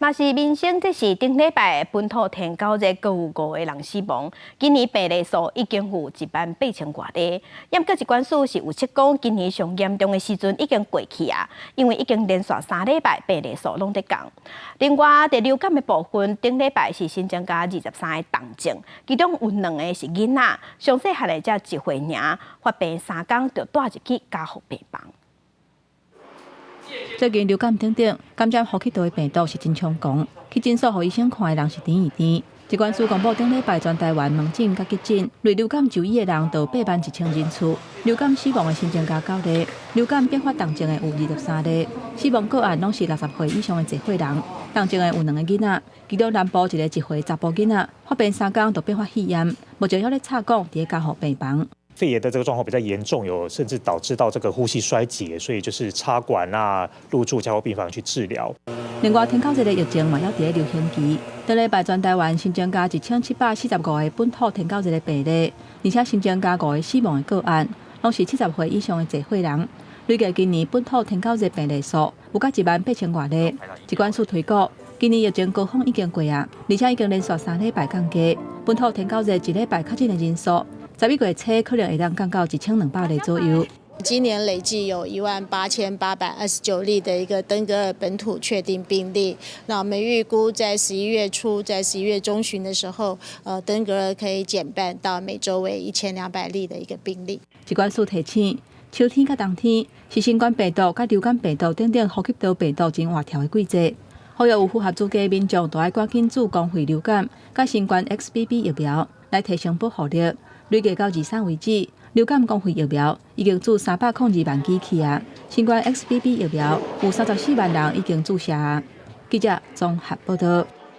嘛是民生，這是頂禮拜本土天狗熱閣有五個人死亡。今年病例數已經有1萬8千外例。毋過疾管署是預測講，今年上嚴重的時陣已經過去啊，因為已經連續3禮拜病例數攏佇降。另外，佇流感的部分，頂禮拜是新增加23個重症，其中有兩個是囡仔，上細漢的才1歲爾，發病3工就帶入去加護病房。最近流感等等，感染呼吸道的病毒是真猖狂。去診所予醫生看的人是甜伊甜。疾管署公布頂禮拜全台灣門診佮急診，罹流感就醫的人著8萬1千人次，流感死亡的新增加九例，流感變發重症的有23例，死亡個案攏是60歲以上的濟歲人，重症的有兩个囡仔，其中南部一个1歲查埔囡仔發病3工就變發肺炎，目前猶咧插管佇加護病房。肺炎的這個狀況比較嚴重，有甚至導致到這個呼吸衰竭，所以就是插管啊，入住加護病房去治療。另外，天狗熱的疫情嘛，猶佇咧流行期。頂禮拜全台灣新增加1745個本土天狗熱的病例，而且新增加五個死亡的個案，攏是70歲以上的濟歲人。累計今年本土天狗熱病例數有到1萬8千外例。疾管署推估，今年疫情高峰已經過啊，而且已經連續3禮拜降低。本土天狗熱一禮拜確診的人數，11月初可能會當降到1200例左右。今年累計有18,829例的一個登革熱本土確定病例。那我們預估在十一月初，在11月中旬的時候，登革熱可以減半到每週為1200例的一個病例。疾管署提醒，秋天佮冬天是新冠病毒佮流感病毒等等呼吸道病毒真活跳的季節。呼籲有符合資格的民眾，都愛趕緊注公費流感佮新冠 XBB 疫苗來提升保護力。累計到23為止，流感公費疫苗已經注302萬劑去啊！新冠 XBB 疫苗有34萬人已經注射啊！記者綜合報道。